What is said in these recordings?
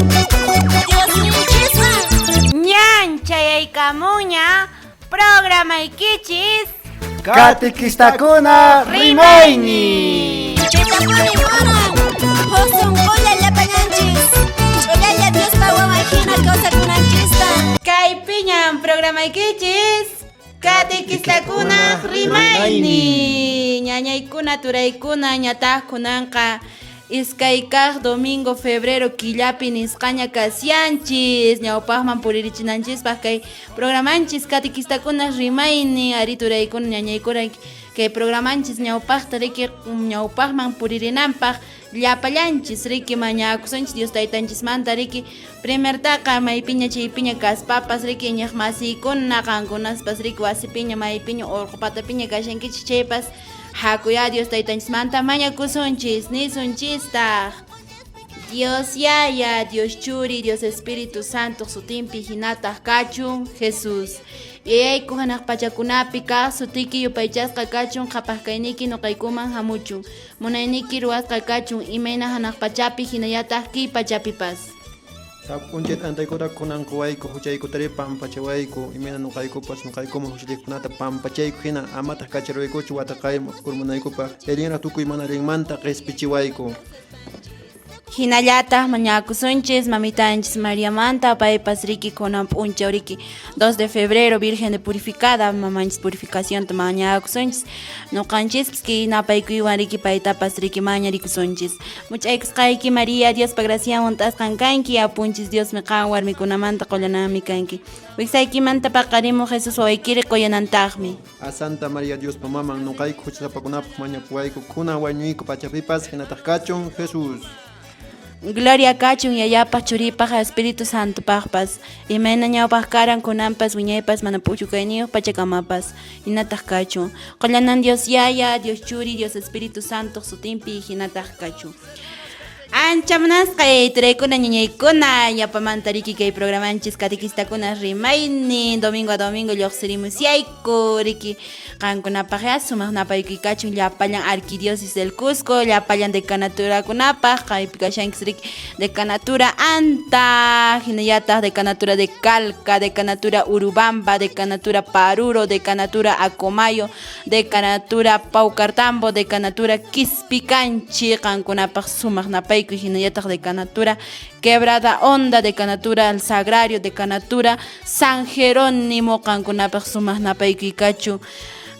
Diosninchiswan. Ñan chayaykamunña programaykichis Katikistakuna rimayni. Chaytapuni munan. Huk sunqulla llapallanchis. Ch'ullalla Diospa wawan hina kawsakunanchista. Kaypiñan programaykichis Katikistakuna rimayni. Ñañaykuna turaykuna ñataq kunanqa iskay kaq domingo febrero killapi nisqaña kasyanchis ñawpaqman puririchinanchispaq kay programanchis katikistakuna rimayni ari turaykuna ñañaykuna kay programanchis ñawpaqta riki ñawpaqman puririnanpaq llapallanchis riki mañakusunchis Dios taytanchismanta riki primertaqa maypiña chaypiña kaspapas riki iñiq masiykuna qankunaspas riki wasipiña maypiña urqu patapiña kashankichis chaypas hakuyá Dios taytanchismanta mañakusunchis nisunchistaq Dios Yaya, Dios Churi, Dios Espíritu Santo sutinpi hinataq kachun Jesús. Yayayku hanaq pachakunapi kaq sutiki yupaychasqa kachun qhapaq kayniyki nuqaykuman hamuchun. Munayniyki ruwasqa kachun imayna hanaq pachapi hinallataq kay pachapipas. Sapa p'unchay t'antaykuta kunan quwayku huchaykutari pampachawayku imayna nuqaykupas nuqaykuman huchalliqkunata pampachayku hina amataq kacharwaykuchu wataqayman urmanaykupaq chayrinraq tukuy mana allinmanta qispichiwayku. Hinallataq mañakusunchis mamitanchis Mariamanta paypas riki kunan p'unchaw riki 2 de febrero Virgen de Purificada mamanchis purificacionta mañakusunchis nuqanchispas kay napaykuywan riki paytapas riki mañarikusunchis much'aykusqayki María Diospa gracianwan t'asqan kanki apunchis Diosmi qan warmikunamanta qullananmi kanki wiksaykimanta paqarimuq Jesús wawaykiri quyanantaqmi. A Santa María Diospa maman nuqayku huchasapakunapaq mañapuwayku kunan wañuyku pachapipas hinataq kachun Jesús. Gloria kachun Yayapaq, Churipaq, Espíritu Santopaqpas, imayna ñawpaq karan kunanpas wiñaypas mana p'uchukayniyuq pachakamapas, hinataq kachun. Qullanan Dios Yaya, Dios Churi, Dios Espíritu Santoq sutinpi hinataq kachun. Ancha munasqay turaykuna ñañaykuna yapamanta riki kay programanchis catequistakuna rimaynin domingo a domingo lluqsirimusyayku riki qankunapaq ya sumaq napaykuy kachun llapallan arquidiócesis del Cusco llapallan decanaturakunapaq kaypi kashankis riki decanatura Anta hinallataq decanatura de Calca decanatura Urubamba decanatura Paruro decanatura Acomayo decanatura Paucartambo decanatura Quispicanchi qankunapaq sumaq napaykuy hinallataq decanatura Quebrada Honda decanatura El Sagrario decanatura San Jerónimo qankunapaq sumaq napaykuy kachun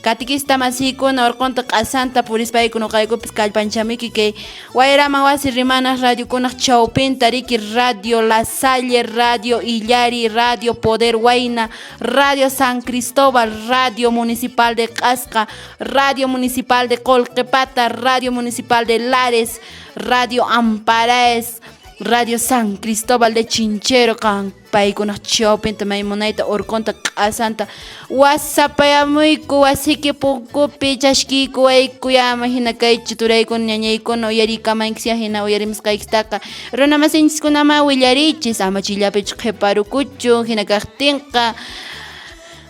Katikista masiykuna urqunta q'asanta purispayku nuqaykupis kallpanchamuyki kay Wayraman wasi rimanaq radiokunaq chawpinta riki Radio La Salle, Radio Illari, Radio Poder Wayna, Radio San Cristóbal, Radio Municipal de Q'asqa, Radio Municipal de Qolqepata, Radio Municipal de Lares, Radio Amparaes, Radio San Cristóbal de Chinchero qan paykunaq chawpinta may munayta urqunta q'asanta wasapayamuyku wasiyki punkupi chashkiykuwayku ama hina kaychu turaykuna ñañaykuna uyariykamankisyá hina uyarimusqaykistaqa runa masinchiskunaman willariychis ama chayllapichu qhiparukuchun hina kaqtinqa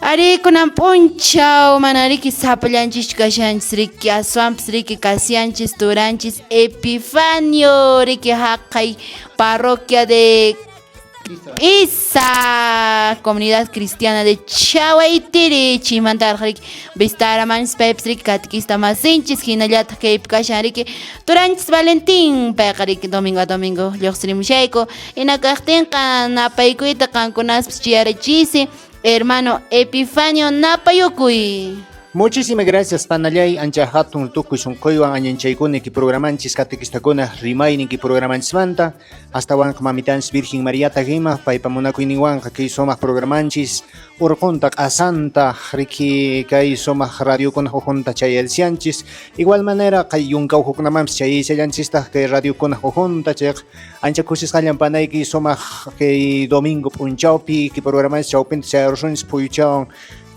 Ari kunan p'unchaw mana riki sapallanchischu kashanchis riki aswanpas riki kasyanchis turanchis Epifanio riki haqay parroquia de Pisa comunidad cristiana de Chawaitiri chaymantaraq riki vistaramanchis paypas riki katikista masinchis hinallataq kaypi kashan riki turanchis Valentín payqa riki domingo a domingo lluqsirimushayku hina kaqtinqa napaykuyta qankunaspas chiyarachisi Hermano Epifanio napayukuy. Muchísimas gracias panallay ancha hatun tukuy sunquywan añanchaykuni programanchis catequistakuna rimayniki programanchismanta astawanqa mamitanchis Virgen Mariata rima paypa munakuyninwanqa kay sumaq programanchis urqunta q'asanta riki kay sumaq radiokuna ukhunta chayarisianchis igual manera kay yunka ukhukunamanpis chayaychallanchistaq kay radiokuna ukhunta chayqa Ancha kusisqallan panayki sumaq kay domingo p'unchawpi kay programanchis chawpinta chayarusunchis phuyuchawan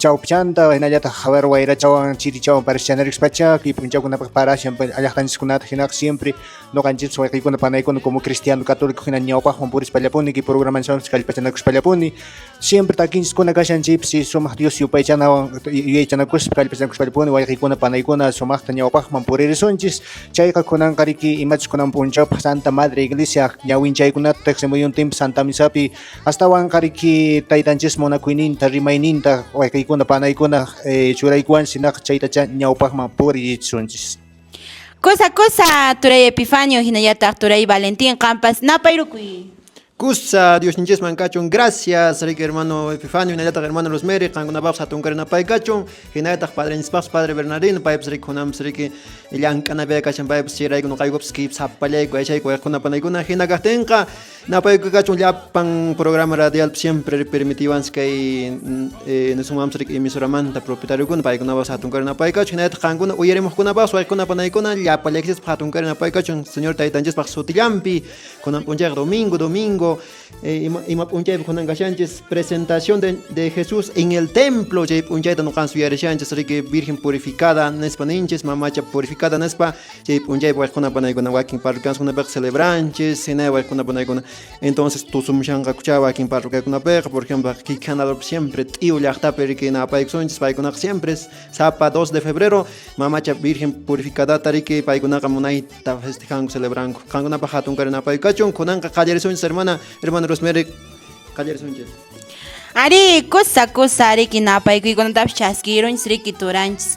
chawpichanta hinallataq haber wayrachawan chirichawan parishchanarikuspacha kay p'unchawkunapaq parashan llaqtanchiskunata hinaqa siempre nuqanchis wayqiykuna panaykuna como cristiano católico hina ñawpaqman purispallapuni kay programanchiswanpas kallpachanakuspallapuni. Siempre takinchiskuna kashan chaypis sumaq Dios yupaychanawan yuyaychanakuspa kallpachanakuspallapuni wayqiykuna panaykuna sumaqta ñawpaqman puririsunchis. Chayqa kunanqa riki imachus kunan p'unchawpaq Santa Madre Iglesia ñawinchaykunata tiqsimuyuntinpi Santa Misapi astawanqa riki taytanchis munakuyninta rimayninta wayqiykuna panaykuna churaykuwanchis hinaqa chaytacha ñawpaqman puririchisunchis. Kusa kusa turay Epifanio hinallataq turay Valentín qampas napayrukuy. Kusa Diosninchisman kachun, gracias riki hermano Epifanio hinallataq hermano Rosemary, qankunapaqpas hatun karinapay kachun, hinallataq padrinchispaqpas padre Bernardino, paypas riki kunanpas riki llank'anapi kashan paypas chayrayku nuqaykupas kaypi sapallayku yachayku wayqikuna panaykuna hina kaqtinqa napayku kachun llapan programa radial siempre permitiwanchis kay nisunmanpas riki emisoramanta propietariokuna paykunapas hatun karinapay kachun, hinallataq qankuna uyarimuqkunapaqpas wayqikuna panaykuna llapallaykichispaq hatun karinapay kachun Señor taytanchispaq sutillanpi kunan p'unchayqa domingo ima p'unchaypi kunan kashanchis presentación de Jesús en el templo chay p'unchayta nuqanchis uyarishanchis riki Virgen purificada nispa ninchis mamacha purificada nispa chay p'unchaypi wayqikuna panaykuna wakin parroquiakunapiqa celebranchis hina wayqikuna panaykuna entonces tusumushanqakucha wakin parroquiakunapiqa por ejemplo Kikhanadorpi siempre T'iyu llaqtapi riki napaykusunchis paykunaqa siempre sapa 2 de febrero mamacha Virgen purificadata riki paykunaqa munayta festejanku celebranku qankunapaq hatun karinapay kachun kunanqa qallarisunchis hermana Rosemary qallarisunchis. Ari kusa kusa riki napaykuykunatapas chaskirunchis riki turanchis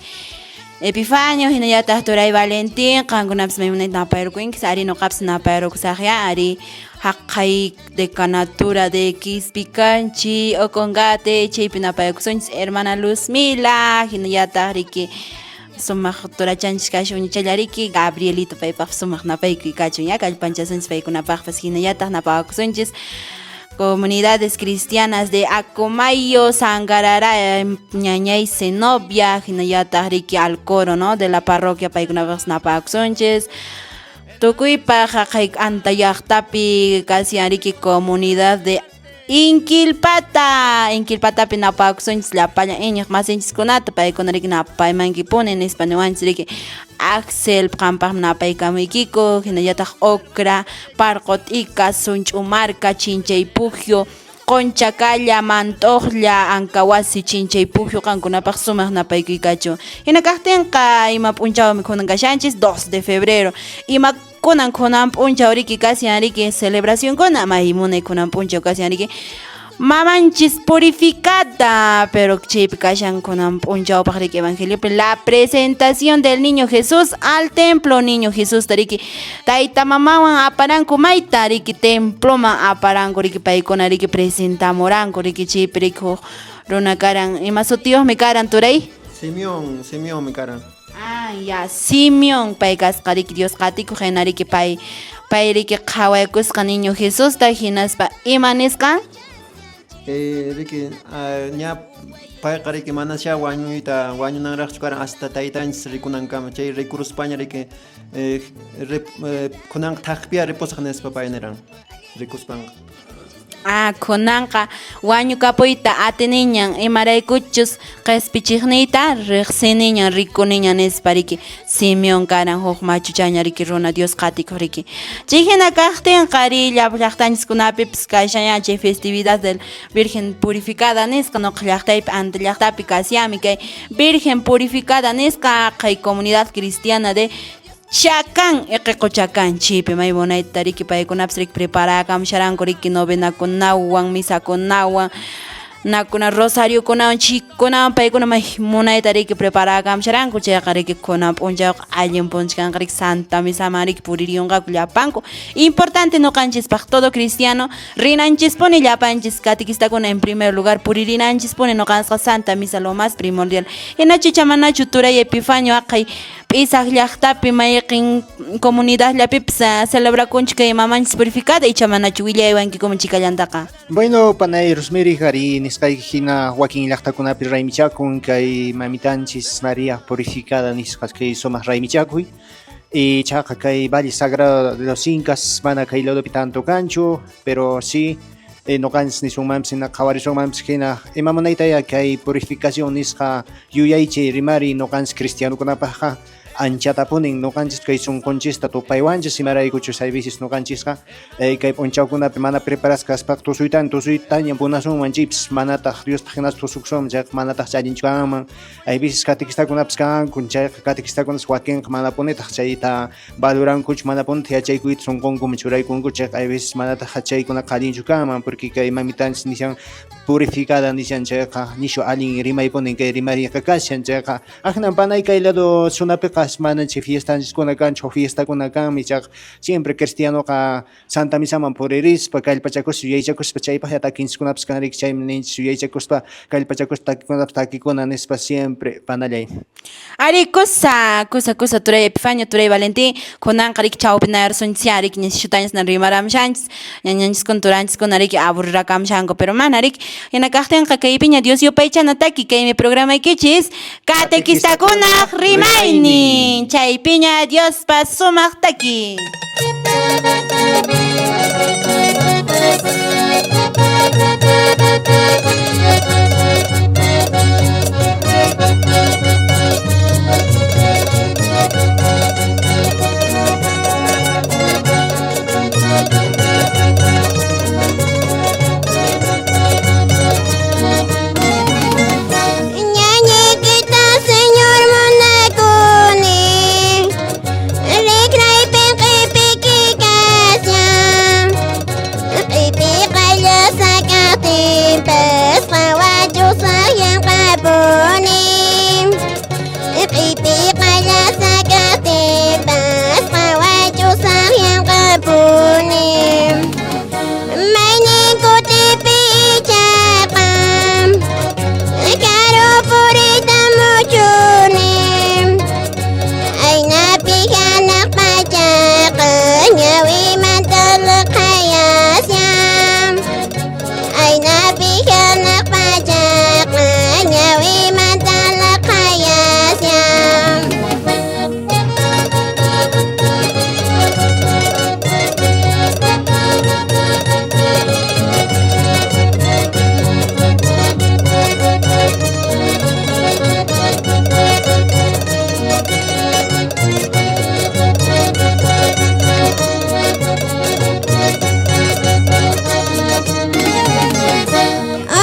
Epifanio hinallataq turay Valentín qankunapas may munayta napayrukunkis ari nuqapas napayrukusaqya ari haqay decanatura de Quispicanchi Ocongate chaypi napaykusunchis hermana Luzmila hinallataq riki sumaq turachanchis kashun challariki Gabrielito paypaq sumaq napaykuy kachun ya kallpanchasunchis paykunapaqpas hinallataq napakusunchis comunidades cristianas de Acomayo, Sangarara, Ñañay, Zenobia, hinallataq riki al coro, ¿no? De la parroquia paykunapaqpas napakusunchis. Tukuypaq haqay anta llaqtapi kasi riki comunidad de Inquilpata, Inquilpatapi napakusunchis llapallan iñiq masinchiskunata paykuna riki napaymankipuni nispa niwanchis riki Axel qampaqmi napaykamuykiku hinallataq Ocra, Parqo T'ika, Sunch'umarka, Chinchaypujio, Qonchakalla, Mant'uqlla, Ankawasi, Chinchaypujio qankunapaq sumaq napaykuy kachun. Hina kaqtinqa ima p'unchawmi kunan kashanchis 2 de febrero. Ima kunan kunan p'unchaw riki kashan riki celebracionkuna may munay kunan p'unchaw kashan riki mamanchis purificada, pero chaypi kashan kunan p'unchawpaq riki evangeliopi la presentación del niño Jesús al templo. Niño Jesús riki tayta mamawan aparanku mayta riki temploman aparanku riki paykuna riki presentamuranku riki chaypi riki huk runa karan ima sutiyuqmi karan turay? Simeón mi karan. Ah, ya, Simeón pay kasqa riki Dios qatikuq hina riki pay riki qhawaykusqa niño Jesusta hinaspa ima nisqan? Riki ña payqa riki manasha wañuyta wañunanraqchu karan hasta taytanchis rikunankama chay rikuruspaña riki kunanqa thaqpiya ripusaq nispa pay niran rikuspanqa. Ah, kunanqa wañukapuyta atiniñan imaraykuchus qispichiqniyta riqsiniñan rikuniñan nispa riki Simeón karan huk machuchaña riki runa Dios qatikuq riki. Chay hina kaqtinqa ri llaqtanchiskunapipis kashaña chay festividad del Virgen Purificada nisqa nuqa llaqtaypi anta llaqtapi kashanmi kay Virgen Purificada nisqa kay comunidad cristiana de Chakan, iqiqu Chakan chaypi may munayta riki paykunapas riki preparakamusharanku riki novenakunawan misakunawan nakuna rosariokunawan chikunawan paykuna may munayta riki preparakamusharanku chayqa riki kunan p'unchawqa allin p'unchkanqa riki Santa Misaman riki puririyunqaku llapanku. Importante nuqanchispaq todo cristiano rinanchispuni llapanchis catequistakuna en primer lugar puririnanchispuni nuqanchisqa Santa Misa lo más primordial. Hinachu chamanachu turay Epifanio haqay P'isaq llaqtapi mayqin comunidad llapipis celebrakunchik kay mamanchis purificada icha manachu willaywankikuman chikallantaqa. Bueno, panay Rosemary hari nisqayki hina wakin llaqtakunapi raymichakun kay mamitanchis María purificada nisqa kay sumaq raymichakuy. Y chaqa kay Valle Sagrado de los Incas mana kay ladopi tanto kanchu, pero sí nuqanchis nisunmanpis hina qhawarisunmanpis hina ima munaytaya kay purificación nisqa yuyaychay rimari nuqanchis cristianokunapaqqa Anchatapunin noqanchis kay sunqunchista tupaywanchis imaraykuchus hay veces noqanchisqa kay p'unchawkunapi mana preparasqa kaspaqa tusuytan tusuytaña munasunman chaypis manataq Diospaq hinachu tusukusunman chayqa manataq allinchu kanman. Hay veces catequistakunapas kanku chayqa catequistakunas wakinqa manapunitaq chayta valorankuchu manapunitaq yachaykuyta sunqunkuman churaykunku chayqa hay veces manataq chaykunaqa allinchu kanman porque kay mamitanchis nishan purificada nishan chayqa nishu allin rimaypunin kay rimariyqa kashan chayqa Aknan panay kay lado zonapiqa mana chay fiestanchiskuna kanchu, huk fiestakuna kanmi, ichaqa siempre cristianoqa Santa Misaman puririspa, kallpachakuspa, yuyaychakuspa chaypaqlla takinchiskunapas kan riki, chaymi ninchis yuyaychakuspa, kallpachakuspa takikunapas takikuna nispa siempre panallay. Ari, kusa, kusa, kusa turay Epifanio, turay Valentín, kunanqa riki chawpinayarsunchisyá riki ñishutañas rimaramushanchis, ñañanchiskuna turanchiskuna riki aburrirakamshanku, pero mana riki, hina kaqtinqa kaypiña Dios yupaychana taki, kaymi programaykichis Catequistakunaq rimaynin, chaypiña Diospa sumaq taki. Ñañaykita Señor munakuni, rikraypin q'ipiki kashan, q'ipi qallusa kaqtinpas qhawachusaq yanqapuni, q'ipi qallusa kaqtinpas qhawachusaq yanqapuni. Maynin kutipi ichaqa karu puriyta muchuni, aynapi hanaq pachaqa ñawimanta liqhayashan, aynapi hanaq pachaqa ñawimanta liqhayashan.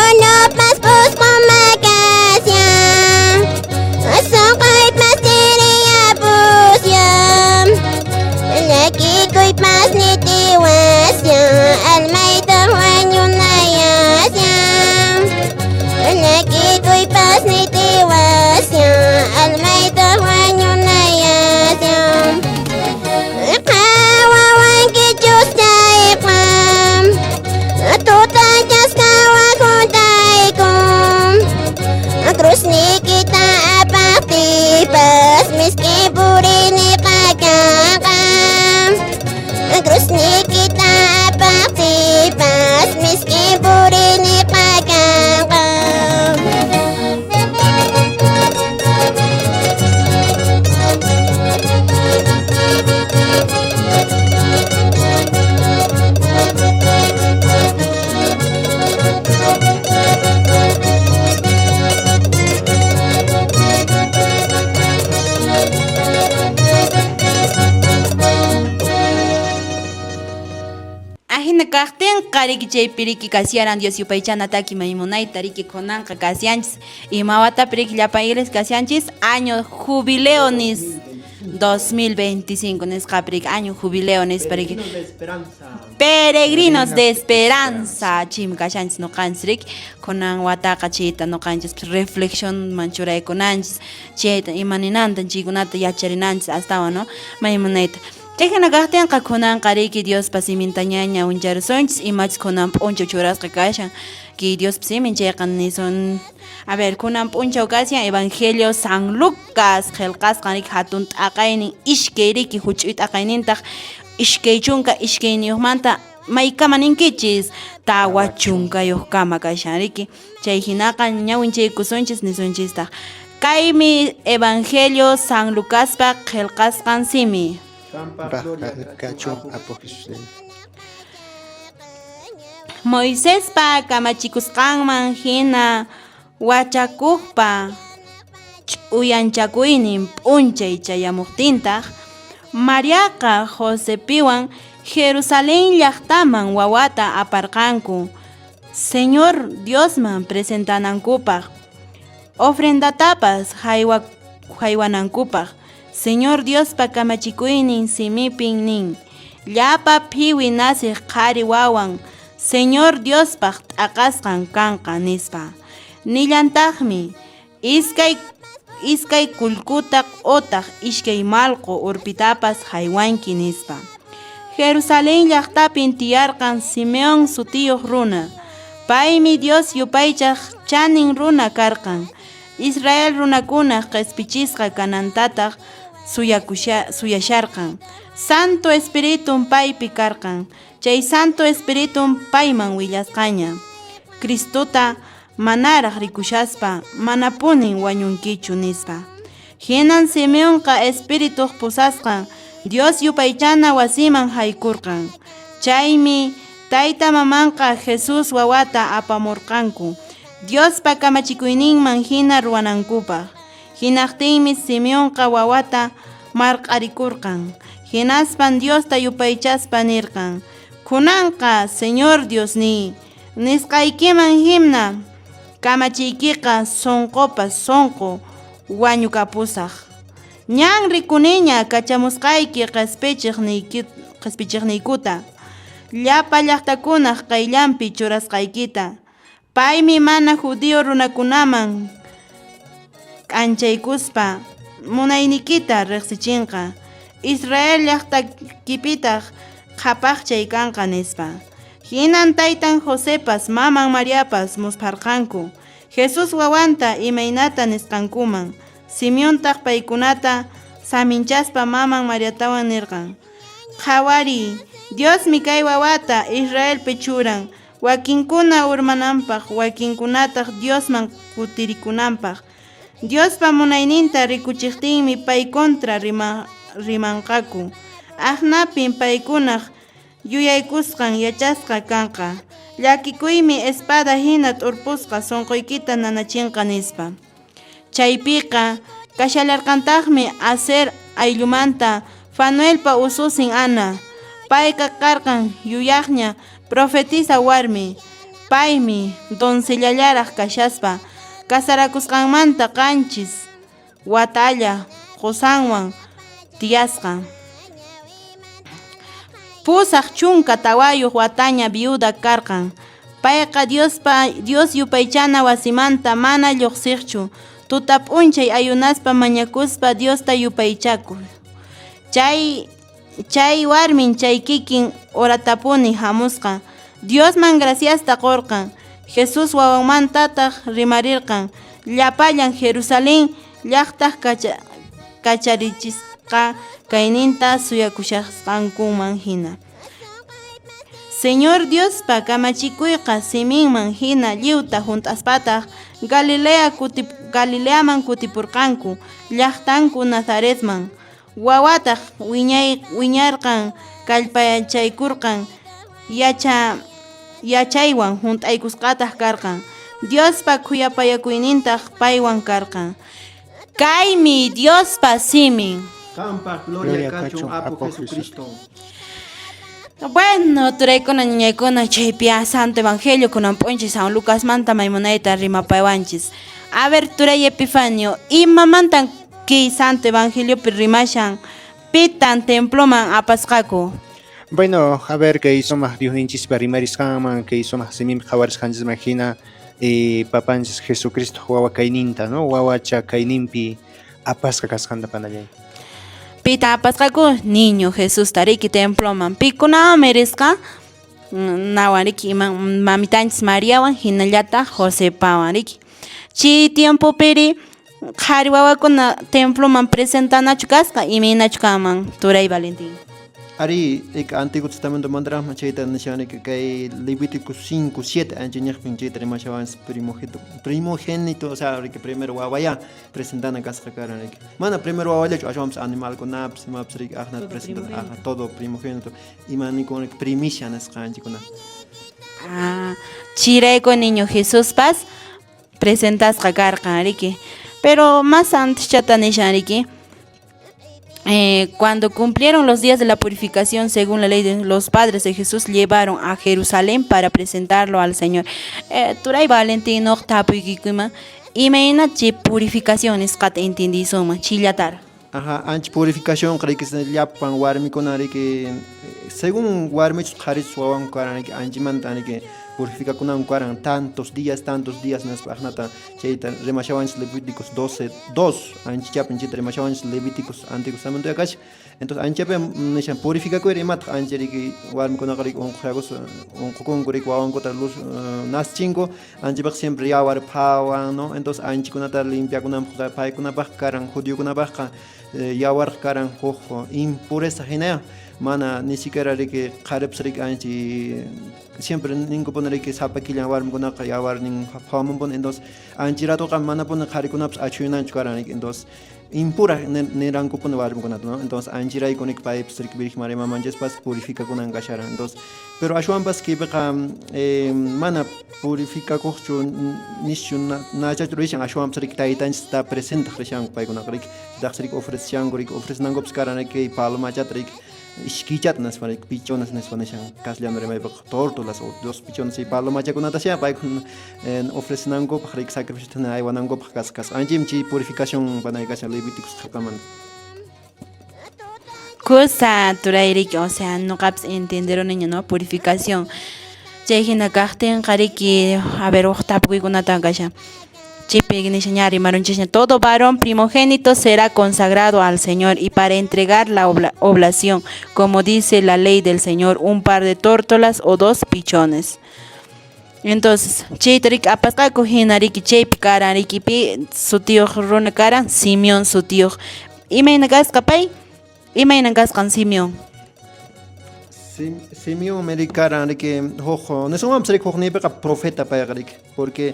Unupas p'usqu makashan, sunquypas chiriyapushan, llakikuypas nitiwashan, almaytaq wañunayashan, llakikuypas nitiwashan, almaytaq wañunayashan. Qhawawankichus chayqa, tuta chaskawan juntayku, cruzniykita apaqtiypas misk'i puriyniqa kanqa, cruzniykita apaqtiypas misk'i puriyniqa kanqa. Ajina kaqtinqa riki chaypi riki kasyaran Dios yupaychana taki maymunayta riki kunanqa kasyanchis ima watapi riki llapan iglesia kasyanchis año jubileo nis 2025 nisqapi riki año jubileo nispa riki Peregrinos de esperanza. Peregrinos de esperanza chim kashanchis noqanchis riki kunan wataqa chayta noqanchis reflexionman churaykunanchis chayta ima ninantan chaykunata yacharinanchis astawan no maymunayta. Chayhina kaqtinqa kunanqa riki Diospa simintañaña wincharisunchis imachus kunan p'unchaw churasqa kashan kay Diospa simin chayqa nisun a ver kunan p'unchaw kashan Evangelio San Lucas qillqasqan riki hatun t'aqaynin iskay riki huch'uy t'aqaynintaq 22manta maykama ninkichis 40kama kashan riki chay hinaqa ñawinchaykusunchis nisunchistaq kaymi Evangelio San Lucaspa qillqasqan simi. Qanpaq gloria Kachun kachun Apu Jesusnin. Moisespa kamachikusqanman hina wachakuqpa ch'uyanchakuynin p'unchay chayamuqtintaq, Mariaqa Josepiwan Jerusalén llaqtaman wawata aparqanku Señor Diosman presentanankupaq, ofrendatapas haywanankupaq. Señor Diospa kamachikuynin simipin nin, Llapa phiwi naceq qhari wawan Señor Diospaq t'aqasqan kanqa, nispa. Nillantaqmi, Iskay iskay kullkuta otaq iskay malqo urpitapas haywanki, nispa. Jerusalén llaqtapin tiyarqan Simeón sutiyoq runa. Paymi Dios yupaychaq chanin runa karqan. Israel runakunaq qespichisqa kanantataq suyasharqan. Santo Espiritun paypi karqan. Chay Santo Espiritun payman willasqaña, Cristota manaraq rikushaspa manapunin wañunkichu, nispa. Hinan Simeonqa Espirituq pusasqan Dios yupaychana wasiman haykurqan. Chaymi tayta mamanqa Jesús wawata apamurqanku Diospa kamachikuyninman hina ruwanankupaq. Hinaqtinmi Simeonqa wawata marq'arikurqan. Hinaspan Diosta yupaychaspa nirqan, Kunanqa, Señor Diosníy, nisqaykiman hina kamachiykiqa sonqopas sonqo wañukapusaq. Ñan rikuniña kachamusqayki qespichiqniykuta, llapa llaqtakunaq qayllanpi churasqaykita. Paymi mana judío runakunaman k'anchaykuspa munayniykita reqsichinqa, Israel llaqtaykipitaq qhapaqchay kanqa, nispa. Hinan taytan Josepas maman Mariapas muspharqanku Jesús wawanta imaynata nisqankuman. Simeontaq paykunata saminchaspa maman Mariatawan nirqan, Qhawariy, Diosmi kay wawata Israelpi churan, wakinkuna urmananpaq, wakinkunataq Diosman kutirikunanpaq. Diospa munayninta rikuchiqtinmi pay contra rimanqaku. Aqnapin paykunaq yuyaykusqan yachasqa kanqa. Llakikuymi espada hina t'urpusqa sonqoykita nanachinqa, nispa. Chaypiqa kashallarqantaqmi Aser ayllumanta Fanuelpa ususin Ana. Payqa karqan yuyaqña profetisa warmi. Paymi doncellallaraq kashaspa casarakusqanmanta 7 watalla qosanwan tiyasqa. 84 wataña viuda karqan. Payqa Dios yupaychana wasimanta mana lluqsiqchu, tuta p'unchay ayunaspa mañakuspa Diosta yupaychakuq. Chay warmin chay kikin horatapuni hamusqa, Diosman graciasta qorqan. Jesús wawanmantataq rimarirqan llapallan Jerusalén llaqtaq kacharichisqa kayninta suyakushasqankuman hina. Señor Diospa kamachikuyqa siminman hina lliwta hunt'aspataq Galileaman kutipurqanku, llaqtanku Nazaretman. Wawataq wiñarqan, kallpachaykurqan, yachaywan hunt'aykusqataq karqan. Diospa khuyapayakuynintaq paywan karqan. Kaymi Diospa simin. Qampaq gloria kachun, Apu Jesucristo. Bueno, turaykuna, ñañaykuna, chaypi Santo Evangelio kunan p'unchay San Lucasmanta maymunayta rimapaywanchis. A ver, turay Epifanio, imamantan kay Santo Evangeliopi rimashan? Pitan temploman apasqaku? Bueno, a ver, kay sumaq Diosninchispa rimarisqanman, kay sumaq siminpi qhawarisqanchisman hina, papanchis Jesucristo wawa kayninta, no? Wawacha kayninpi apasqa kasqanta, panallay. Pita apasqaku? Niño Jesusta riki temploman. Pikunawanmi risqa? Nawan riki, mamitanchis Mariawan hinallataq Josepawan riki. Chay tiempopiri qhari wawakuna temploman presentanachu kasqa, imaynachu kanman, turay Valentín? Ari, ik Antiguo Testamento mandarajman chayta nishani kay Levítico 5:7 ancha ñiqpin chayta rimashawanchis primogénito, o sea, riki primero wawaya presentana kasqa karan riki. Mana primero wawallachu, ashwanpas animalkunapas imapas riki aqnata presentana, ajna, todo primogénito, ima nikun riki primicia nisqanchikuna. Ah, chayrayku niño Jesuspas presentasqa karqan riki. Pero más antes chata nishan riki. Cuando cumplieron los días de la purificación según la ley de los padres de Jesús, llevaron a Jerusalén para presentarlo al Señor. Turay Valentín nuq tapuykikuyman, imayna chay purificación nisqata entendisunman chillatara? Ajá, ancha purificación riki llapan warmikuna riki según warmichus qharichus wawanku karan riki anchimanta riki purificakunanku karan tantos días nispa aqnata chayta rimashawanchis Levíticos 12:2 anchachapin chayta rimashawanchis Levíticos Antiguo Testamento kashan. Entonces anchapi nishan purificakuyri imataq ancha riki warmikunaqa riki unquyakus unqukunku riki wawankuta luz naschinku anchapaq siempre yawar phawan, ¿no? Entonces anchikunata limpiakunanpaq paykunapaq karan judiokunapaqqa yawarqa karan huk impureza hina mana ni siquiera riki qharipas riki anchi siempre ninkupuni riki sapa killan warmikunaqa yawarnin phawamunpuni. Entonces anchi ratuqa manapuni qharikunapas achhuyunanchu karan riki, entonces impura nirankupuni warmikunata, ¿no? Entonces anchirayku riki paypas riki Virgen María mamanchispas purificakunan kasharan. Entonces pero ashwanpas kaypiqa mana purificakuqchu nischu nachachu rishan, ashwanpas riki taytanchista presentaq rishanku paykunaqa riki chaytaqsi riki ofreceshanku riki ofrecenankupas karan riki kay palomachata riki ishkiychata nispa riki pichones nispa nishan castellano rimaypiqa tórtolas o dos pichones y palomachakunatasya paykuna ofrecenankupaq riki sacrificiota hina haywanankupaq kasqa kasqa anchaymi chay purificación panay kashan Levíticos qillqamanta. Kusa turay riki, o sea, nuqapas entenderuniña, ¿no? Purificación. Chay hina kaqtinqa riki, a ver, huk tapukuykunata kashan. Chaypi nisha ña rimarunchisña, todo varón primogénito será consagrado al Señor y para entregar la oblación, como dice la ley del Señor, un par de tórtolas o dos pichones. Entonces, chayta riki apasqaku hina riki chaypi karan riki pi sutiyuq runa karan Simeón sutiyuq. Imayna kasqa pay? Imayna kasqan Simeón? Simeón riki karan riki huk nisunmanpas riki huk niypiqa profeta payqa riki, porque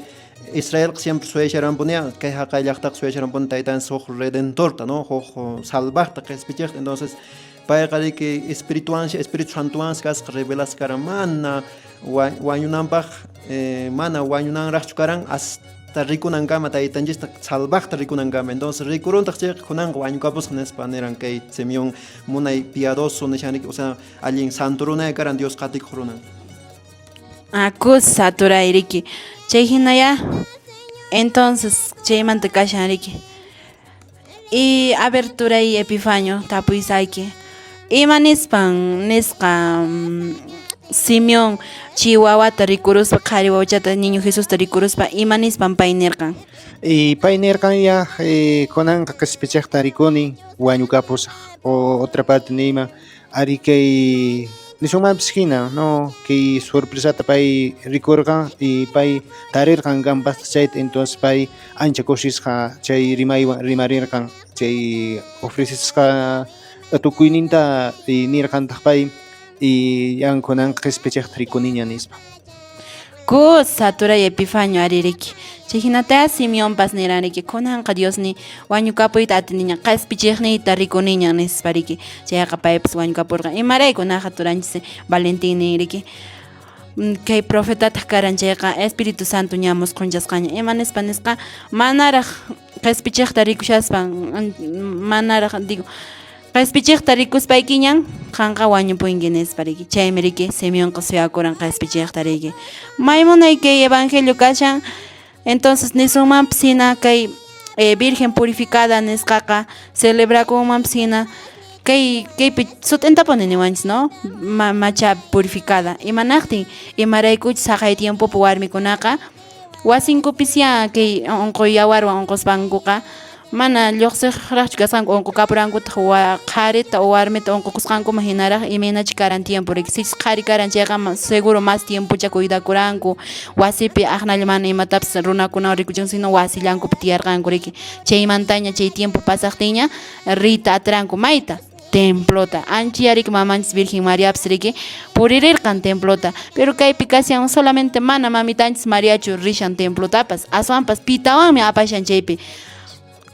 Israelqa siempre suyasharanpuni kay haqay llaqtaqa suyasharanpuni taytanchis huk redentorta, ¿no? Huk salvaqta qispichiqta. Entonces payqa riki espirituansi Espíritu Santowansi kasqa revelasqa karan mana wañunanpaq mana wañunanraqchu karan hasta rikunankama taytanchista salvaqta rikunankama. Entonces rikuruntaq chayqa kunanqa wañukapusqa nispa niran kay Simeón munay piadoso nishan riki, o sea, allin santo runa karan Dios qatikuq runa. Ah, kusa turay riki. Chay hinaya entonces chaymanta kashan riki. Y a ver turay Epifanio tapuysayki. Ima nispan nisqa Simeón chay wawata rikuruspa qhari wawachata niño Jesusta rikuruspa ima nispan pay nirqan? Y pay nirqan ya kunanqa qispichiqta rikuni wañukapusaq o otra parte niyman ari kay nisunmanpis hina, no, kay sorpresata pay rikurqan y pay tarirqan qanpasta chayta, entonces pay ancha kusisqa chay rimaywan rimarirqan chay ofrecesqa tukuyninta y nirqantaq pay y yan kunanqa qispichiqta rikuniña nispa. Kusa turay Epifanio ari riki. Chay hinata Simeonpas niran riki kunanqa Diosni wañukapuyta atiniña qispichiqniyta rikuniña nispa riki. Chayqa paypas wañukapurqan. Imarayku naqa turanchis Valentín nin riki. Kay profetataq karan chayqa Espíritu Santo ña musqhunchasqaña. Ima nispa nisqa manaraq qispichiqta rikushaspan manaraq digo qispichiqta rikuspaykiñan qanqa wañupunki nispa riki. Chaymi riki Simeonqa suyakuran qispichiqta riki. May munay kay evangelio kashan. Entonces nisunmanpas hina kay Virgen purificada nisqaqa celebrakunmanpas hina kay kaypi sut'intapuni niwanchis, ¿no? Macha purificada. Imanaqtin imaraykuchus haqay tiempopi warmikunaqa wasinkupisya kay unquy yawarwan unquspankuqa mana lluqsiqraqchu kasqanku unqukapurankutaq qharita o warmita unqukusqankuman hinaraq imaynachi karan tiempo riki. Sichus qhari karan chayqa seguro más tiempocha cuidakuranku wasipi aqnalla mana imatapas runakunawan rikuchin sino wasillankupi tiyarqanku riki. Chaymantaña chay tiempo pasaqtinña riyta atiranku mayta templota. Ancha riki mamanchis Virgen Mariapas riki puririrqan templota, pero kaypi kashan solamente mana mamitanchis Mariachu rishan templotapas, aswanpas pitawanmi apashan chaypi.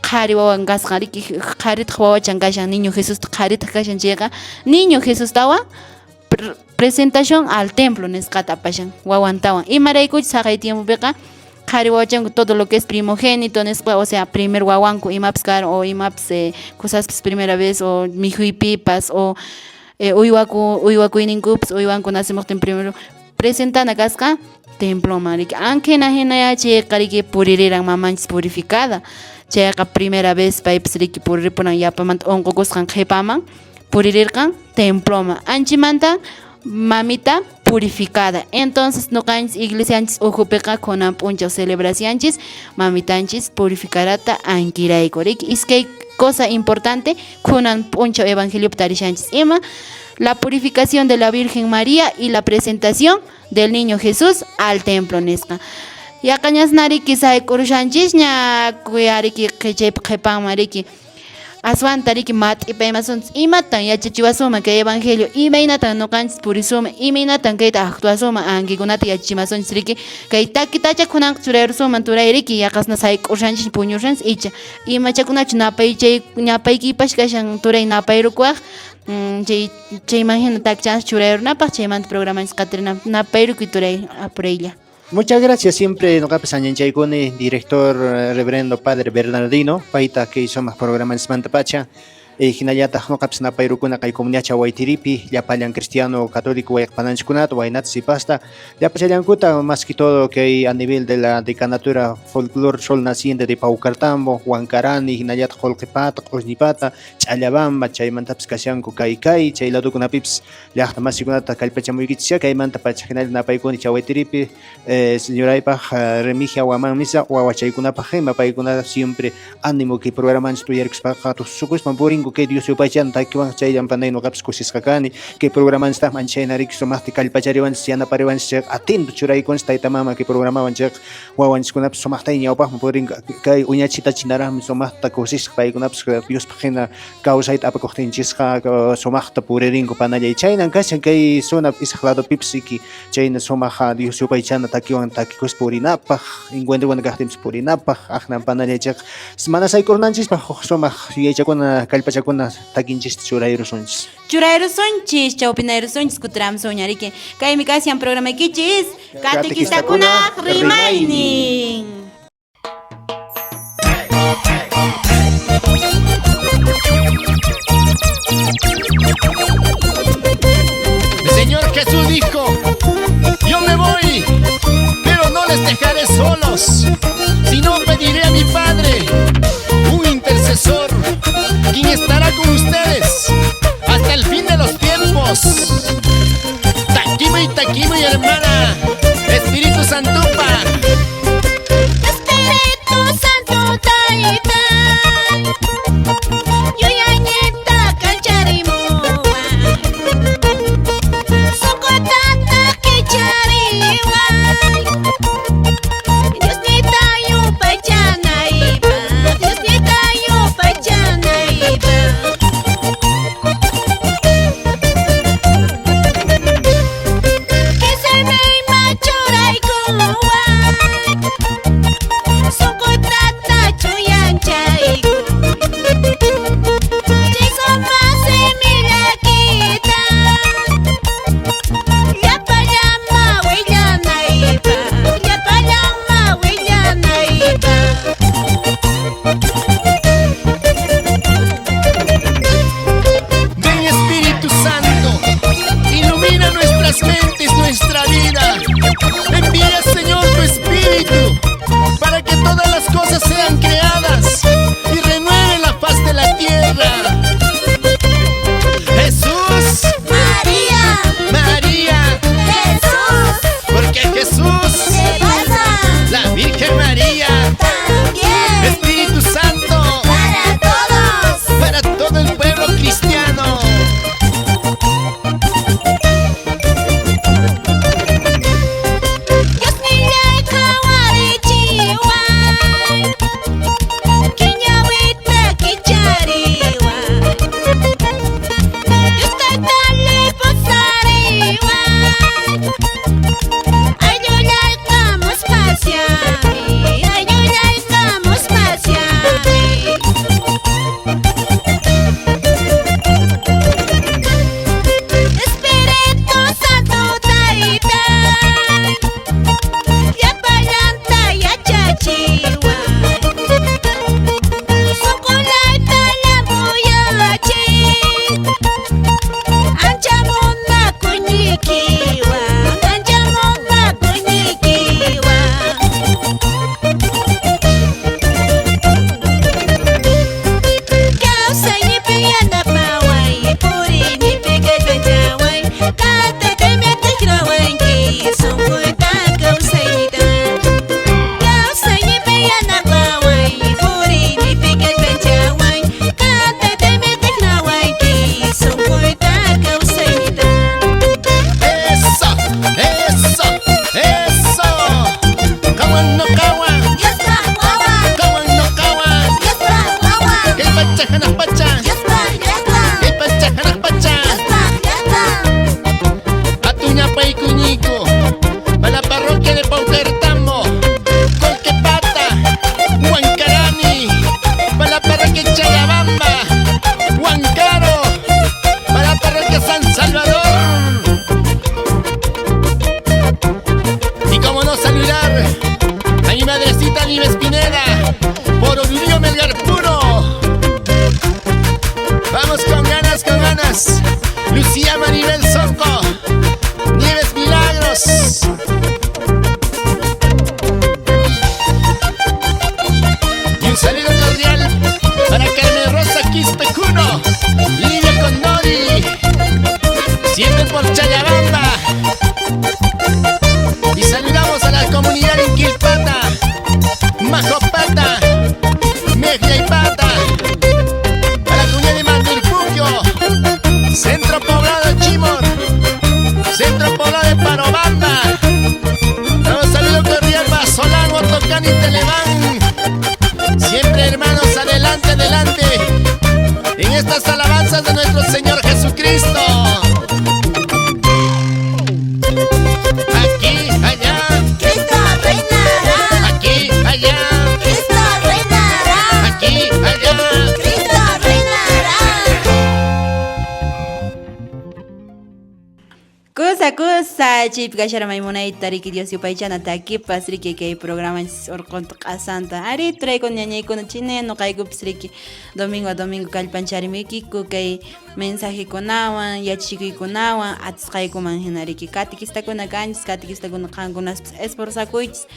Qhari wawan kasqan riki qharitaq wawachan kashan niño Jesusta qharitaq kashan chayqa niño Jesustawan presentación al templo nisqata apashan wawantawan. Imaraykuchus haqay tiempopiqa qhari Qhari wawachanku todo lo que es primogénito nispa, o sea, primer wawanku imapas karan o imapas cosaspas primera vez o mikhuypipas o uywaku uywakuyninkupas uywanku nacimuqtin primero presentana kasqa temploman riki. Ankhina hinaya chayqa riki puririran mamanchis purificada. Chayqa primera vez paypas riki puriripuran yapamanta unqukusqan qhipaman puririrqan temploman. Anchimanta mamita purificada. Entonces nuqanchis iglesianchis ukhupiqa kunan p'unchaw celebracianchis mamitanchis purificarata ankirayku riki. Iskay cosa importante kunan p'unchaw evangeliopi tarishanchis ima la purificación de la Virgen María y la presentación del niño Jesús al templo nisqa. Yaqañasna riki sayk'urushanchisña riki chaypi qhipanman riki aswanta riki mat'ipaymasunchis imatan yachachiwasunman kay evangelio imaynatan nuqanchis purisuman imaynatan kayta actuasuman ankikunata yachachimasunchis riki kay takitacha kunanqa churayrusunman turay riki yaqasna sayk'ushanchis puñushanchis icha imachakunachu napaychay ñapaykipash kashan turay napayrukuwaq chay chayman hina takichanchis churayrunapaq chaymanta programanchis qatirinapaq napayrukuy turay apuraylla. Muchas gracias siempre nuqapas añanchaykuni director reverendo padre Bernardino payta kay sumaq programanchikmanta pacha hinallataq nuqapas napayrukuna kay comunidad Chahuaytiripi llapallan cristiano católico wayqpananchikkunata waynata sipasta llapachallankuta más que todo que a nivel de la decanatura folclor Sol Naciente de Paucartambo, Huancarani, hinallataq Qullqipata, Q'usñipata, Ch'allabamba chaymantapas kashanku kay kay chay ladukunapipis llaqta masikunata kallpachamuykichis kaymanta pacha hinalla napaykuni Chahuaytiripi señoraypaq Remigia Waman misa wawachaykunapaq ima paykuna siempre ánimo kay programanchik tuyarikuspaqa tusukuspan purinku kay Dios yupaychana takiwan chayllan panay nuqapas kusisqa kani kay programanchikta anchayna riki sumaqta kallpachariwanchik yanapariwanchik chayqa atento churaykunchik tayta mama kay programawan chayqa wawanchikkunapas sumaqta ñawpaqman purinku kay uñachitachinaraqmi sumaqta kusisqa paykunapas Diospaq hina kawsayta apakuqtinchisqa sumaqta puririnku panallay chaynan kashan kay zona p'isaq ladopipis iki chayna sumaq Dios yupaychana takiwan takikuspa purinapaq encuentrokuna kaqtinpis purinapaq aqnan panallay chayqa mana sayk'urunanchispaq huk sumaq yuyaychakuna kallpachakuna takinchista churayrusunchis. Churayrusunchis, chawpinayrusunchis kutiramsuña riki. Kaymi kashan programaykichis Catequistakunaq rimaynin. El Señor Jesús dijo: yo me voy, pero no les dejaré solos, sino pediré a mi Padre un intercesor, quien estará con ustedes hasta el fin de los tiempos. Taquima y taquima y hermana, Espíritu Santupa. Espíritu Santo Taita, yuyayninta kacharimuwan, sunqutata kichariway, Diosnita yupaychanaypaq, Diosnita yupaychanaypaq. Kisaymi. de Paucartambo, Colquepata, Huancarani, para la parroquia Chayabamba, Huancaro, para la parroquia San Salvador. Y como no saludar a mi madrecita Nieves Pineda, por Orgullo Melgar Puro. Vamos con ganas, con ganas. Lucía Maribel Soco, Nieves Milagros. Y un saludo cordial para Carmen Rosa Quispecuno, Lidia Condori, siempre por Chayabamba. Y saludamos a la comunidad en Quilpata, Majopata, Mejia y Pata, a la comunidad de Mandurpuquio, Centro Poblado de Chimor, Centro Poblado de Parobamba. Un saludo cordial para Solano, Tocán y Televán. Siempre hermanos, adelante, adelante, en estas alabanzas de nuestro Señor Jesucristo. Aquí, allá, Cristo reinará. aquí, allá, Cristo reinará. aquí, allá. Cristo reinará. Kusa kusa chaypi kashara maymunayta riki Dios yupaychana takipas riki kay programanchis urqunta q'asanta ari turaykuna ñañaykuna china nuqaykupis riki domingo a domingo kallpancharimikiku kay mensajekunawan yachachikuykunawan atisqaykuman hina riki katikistakuna kanchis katikistakuna qankunaspis esforzakuychis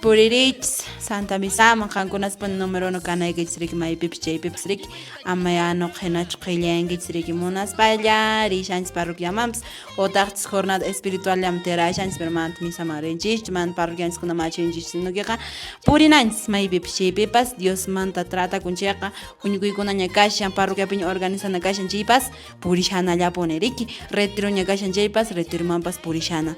puririychis Santa Misaman qankunaspa número uno kanaykichis riki maypipas chaypipas riki ama nuqa hinachu qhillayankichis riki munaspalla rishanchis parroquiamanpas utaqchis jornada espiritualllaman tirashanchis pero mana misaman rinchischu mana parroquianchiskuna machunchischu sino queqa purinanchis maypipas chaypipas Diosmanta tratakun chayqa huñukuykunaña kashan parroquiapiña organizana kashan chaypas purishanallapuni riki retiroña kashan chaypas retiromanpas purishana.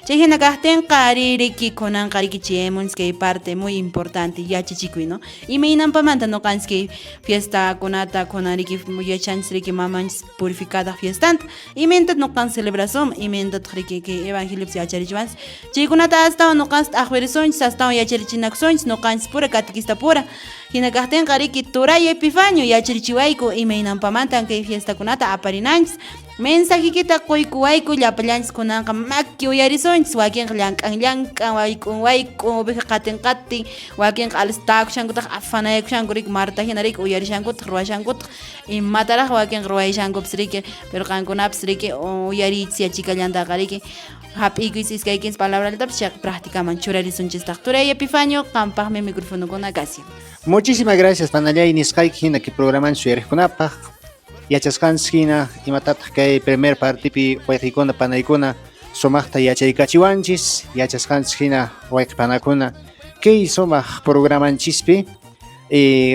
Chay hina kaqtinqa ari riki kunanqa riki chayamunchis kay parte muy importante yachachikuy, ¿no? Imaynanpamanta nuqanchis kay fiestakunata kunan riki yachanchis riki mamanchis purificada fiestanta imaynataq nuqanchis celebrasunman imaynataq riki kay evangeliopi yacharichiwanchis chaykunata astawan nuqanchis t'aqwirisunchis astawan yacharichinakusunchis nuqanchis pura catequista pura hina kaqtinqa riki turay Epifanio yacharichiwayku imaynanpamantan kay fiestakunata aparinanchis mensajekita quykuwayku llapallanchis kunanqa maki uyarisunchis wakinqa llank'an llank'an wayk'un wayk'un oveja qatin qatin wakinqa alistakushankutaq afanayakushanku riki Marta hina riki uyarishankutaq ruwashankutaq imataraq wakinqa ruwayashankupas riki pero qankunapis riki uyariychis yachikallantaqa riki hap'iykuychis iskay kinsa palabrallatapas chayqa practicaman churarisunchistaq. Turay Epifanio qampaqmi microfonokuna kashan. Muchísimas gracias, panallay nisqayki hina kay programanchis uyariqkunapaq. Yachasqanchis hina imatataq kay primer partipi wayqiykuna panaykuna sumaqta yachaykachiwanchis, yachasqanchis hina wayqi panakuna kay sumaq programanchispi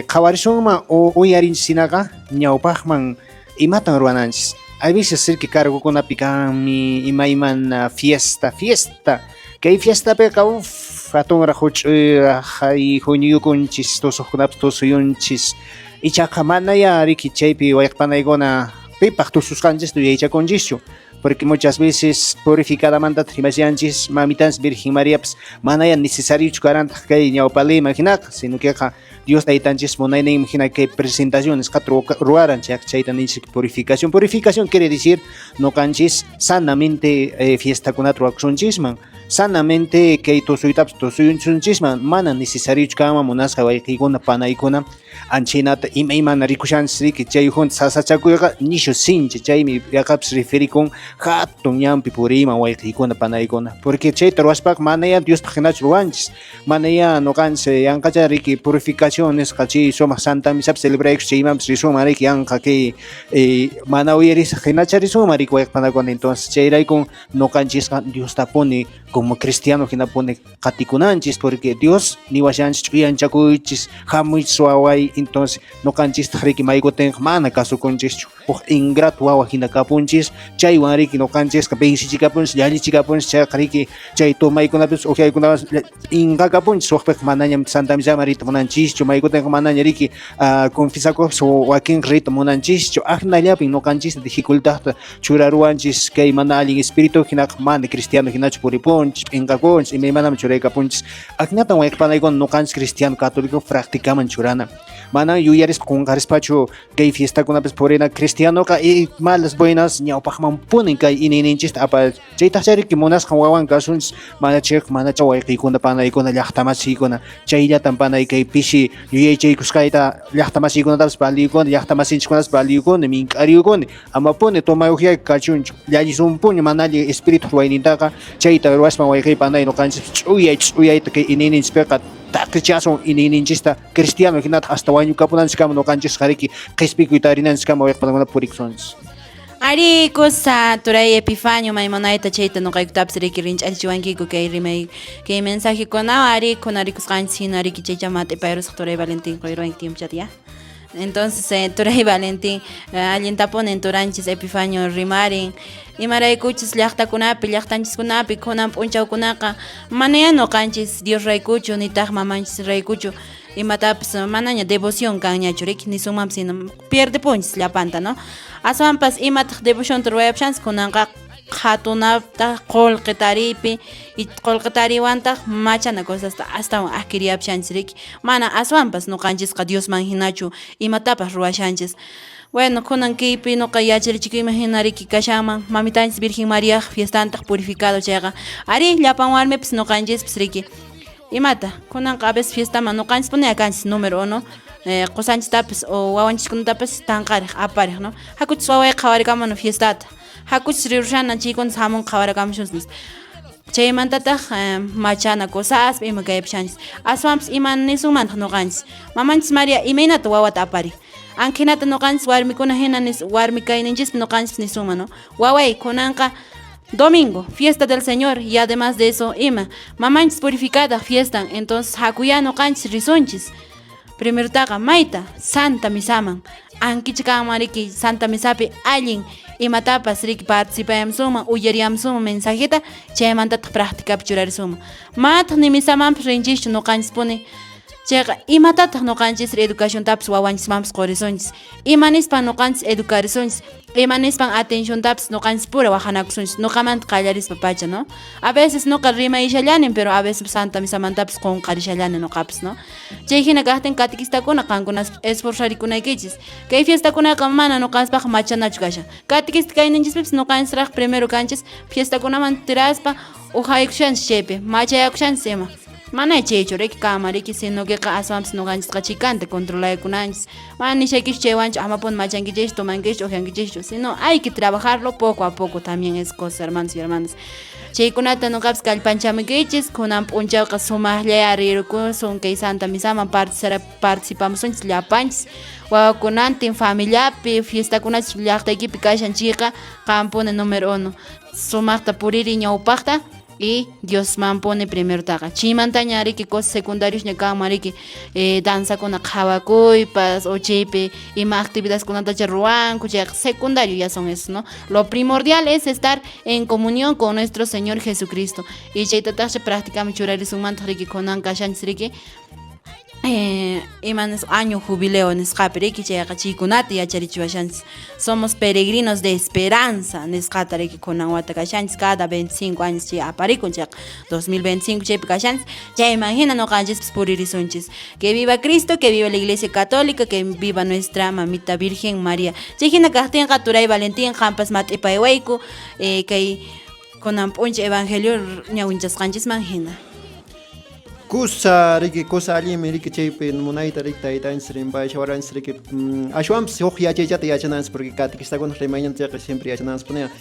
qhawarisunman o uyarinchis hinaqa ñawpaqman imatan ruwananchis. Hay veces sirki cargokunapi kanmi imaymana fiesta, fiesta. Kay fiestapiqa uff, hatunraq huch'uyraq hay huñuyukunchis, tusuqkunapas tusuyunchis. Ichaqa manaya riki chaypi wayqpanaykuna pipaq tususqanchista yuyaychakunchischu. Porque muchas veces purificadamanta rimashanchis mamitanchis Virgen Mariapas manaya necesariochu karantaq kay ñawpaliyman hinaqa, sino queqa Dios taytanchis munayninman hina kay presentación nisqata ruwaran chayqa chayta ninchis purificación. Purificación quiere decir nuqanchis sanamente fiestakunata ruwakusunchisman, sanamente kay tusuytapas tusuyunchisman, mana necesariochu kanman munasqa wayqiykuna panaykuna anchinata imaymana rikushanchis riki chay junta sasachakuyqa nishu sinchi chaymi yaqapas referikun hatun ñanpi puriyman wayqiykuna panaykuna, porque chayta ruwaspaqa manaya Diospaq hinachu ruwanchis, manaya nuqanchis yanqacha riki purificación nisqa chay sumaq Santa Misapi celebraykus chaymanpas risunman riki yanqa kay mana uyarisaq hinacha risunman riki wayqipanakuna. Entonces chayraykun nuqanchisqa Diostapuni como cristiano hinapuni qatikunanchis, porque Dios niwashanchis ch'uyanchakuychis hamuychis waway. Entonces nuqanchistaq riki maykutinqa mana kasukunchischu, huk ingrato wawa hina kapunchis, chaywan riki nuqanchisqa vencichikapunchis llallichikapunchis, chayqa riki chay tomaykunapis ukyaykunapas inqakapunchis, waqpiqa manañam Santa Misaman riyta munanchischu, maykutinqa manaña riki confesakuqpas wakinqa riyta munanchischu. Aknallapin nuqanchista dificultadta churaruwanchis kay mana allin espíritu hinaqa mana cristiano hinachu puripunchis. churaykapunchis, p'inqakunchis, imaymanaman churaykapunchis. Ajinatan wayqipanaykuna noqanchis cristiano católico practicaman churana. Manan yuyarispa qonqarispachu kay fiestakunapis purina cristianoqa y malas buenas ñawpaqmanpunin kay iñiyninchista apa chaytaq chayriki munasqan wawan kasunchis mana chayqa manacha wayqiykuna panaykuna llaqtamasiykuna chayllatan panay kay pisi yuyaychaykusqayta llaqtamasiykunatapas valiyukuni llaqtamasinchikkunapas valiyukuni mink'ariyukuni amapuni tomay ukyay kachunchu llallisunpuni mana allin espíritu ruwaynintaqa chayta ruwaspan wayqiy panay noqanchis ch'uyay ch'uyayta kay iñiyninchispiqa taqichasun iñiyninchista cristiano hinataq hasta wañukapunanchiskama noqanchisqa riki qhispikuy tarinanchiskama wayqipanaykuna purikusunchis. Ari, kusa turay Epifanio maymunayta chayta noqaykutapas riki rinch'arichiwankiku kay rimay kay mensajekunawan ari khunarikusqanchis hina riki chaycha mat'ipayrusaq turay Valentín quyruwanki tiempochata ya. Entonces turay Valentín allintapunin turanchis Epifanio rimarin imaraykuchus llaqtakunapi llaqtanchiskunapi khunan p'unchawkunaqa manayá noqanchis Dios raykuchu nitaq mamanchis raykuchu imatapas manaña devoción kanñachu riki nisunmanpas hina pierdepunchis llapanta no aswanpas imataq devocionta ruwayapushanchis kunanqa qhatunaptaq qullqi tariypi y qullqi tariywantaq machana cosasta astawan adquiriyapushanchis riki mana aswanpas noqanchisqa Diosman hinachu imatapas ruwashanchis. Bueno, kunan kaypi noqa yacharichikuyman hina riki kashanman mamitanchis Virgen Mariaq fiestantaq purificado chayqa ari llapan warmipas noqanchispas riki imata kunanqa a veces fiestaman noqanchis puni kanchis número uno qosanchistapas o wawanchiskunatapas tanqariq apariq no hakuchis waway qhawarikamuno fiestata hakuchis rirushana chaykunas hamun qhawarikamushunchis nispa chaymantataq machana cosaspa ima kaypushanchis aswanpas ima nisunmantaq noqanchis mamanchis María imaynata wawata apari anqhinata noqanchis warmikuna hina nis warmi kayninchispi noqanchis nisunman no waway kunanqa domingo fiesta del Señor y además de eso ima mamanchis purificada fiestan entonces hakuyá noqanchis risunchis primerotaqa mayta santa misaman ankicha kanman riki santa misapi allin imatapas riki participayamsunman uyariyamsunman mensajeta chaymantataq practicapi churarisunman manataq ni misamanpas rinchischu noqanchispuni chayqa imatataq noqanchis educaciontapas wawanchismanpas qurisunchis ima nispan noqanchis educarisunchis ima nispan atenciontapas noqanchis pura waqanakusunchis noqamanta qallarispa pacha no a veces noqa rimayshallanin pero a veces santa misamantapas qonqarishallani noqapas no chay hina kaqtin catequistakuna qankunas esforzarikunaykichis kay fiestakunaqa mana noqanchispaq machanachu kashan catequista kayninchispipas noqanchisraq primero kanchis fiestakunaman tiraspa ujaykushanchis chaypi machayakushanchis ima mana chaychu riki kama riki sino queqa aswanpas noqanchisqa chikanta controlaykunanchis mana nishaykichu chaywanchu amapuni machankichis tomankichischu ujiankichischu sino hay que trabajarlo poco a poco también es cosa hermanos y hermanas chaykunata noqapas kallpanchamuykichis kunan p'unchawqa sumaqllaya rirukusun kay santa misaman participamusunchis llapanchis wawakunantin familiapi fiestakunachus llaqtaykipi kashan chayqa qampuni número uno sumaqta puririy ñawpaqta y Diosmanpuni primerotaqa chaymantaña riki cosas secundariosña kanman riki danzakuna qhawakuypas o chaypi ima actividadkunatacha ruwanku chayqa secundario ya son esos no lo primordial es estar en comunión con nuestro Señor Jesucristo y chaytataqcha practicaman churarisunmantaq riki kunan kashanchis riki ima nis año jubileo nisqapi riki chayqa chaykunata yacharichiwashanchis somos peregrinos de esperanza nisqata riki kunan wata kashanchis cada 25 años chay aparikun chayqa 2025 chaypi kashanchis chayman hina noqanchispas puririsunchis que viva Cristo, que viva la Iglesia Católica, que viva nuestra mamita Virgen María chay hina kaqtinqa turay Valentín qampas mat'ipaywayku kay kunan p'unchay evangelio ñawinchasqanchisman hina. Kusa riki kusa allinmi riki chaypi munayta riki taytanchis rimpayashawaranchis riki ashwanpas huk yachaychata yachananchis porque catequistakuna rimayninta chayqa siempre yachananchis puniya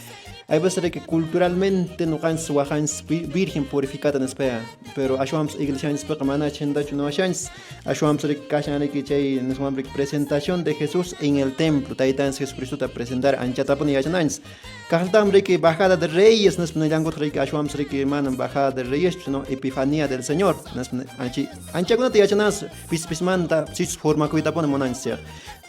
hay veces riki culturalmente noqanchis waqanchis virgen purificada nispaya pero ashwanpas iglesianchispiqa mana chhaynatachu niwashanchis ashwanpas riki kashan riki chay niswan riki presentación de Jesús en el templo taytanchis Jesucristota presentar anchatapuni yachananchis kaqllataqmi riki bajada de reyes nispa nillankutaq riki ashwanpas riki mana bajada de reyes sino epifanía del Señor nispa anchakunata yachananchis pis pismanta sichus formakuytapuni munanchis chayqa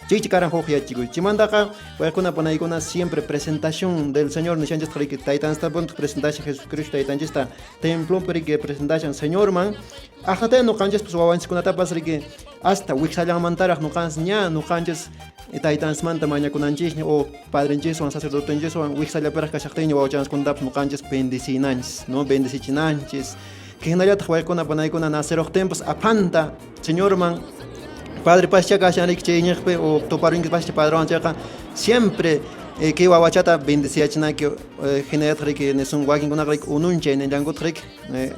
chaychi karan huk yachikuy chaymantaqa waykuna panaykuna siempre presentación del Señor nishanchistaq riki taytanchistapuni presentashan Jesucristo taytanchista templonpi riki presentashan Señorman aqnataya noqanchispas wawanchiskunatapas riki hasta wiksallanmantaraq noqanchis ña noqanchis Taytanchismanta mañakunanchisña o padrenchiswan sacerdotenchiswan wijsallapiraq kashaqtinña wawachanchis nuqanchis bendecinanchis, ¿no? Bendecichinanchis. Hinallataq waykuna panaykuna naceruqtinpas apanta Señorman Padre pascha kashan riki chayñiqpi o tuparunki pascha padrewan chayqa siempre kay wawachata bendeciachinaki hinallataq riki nisun wakinkunaqa riki ununchay nillankutaq riki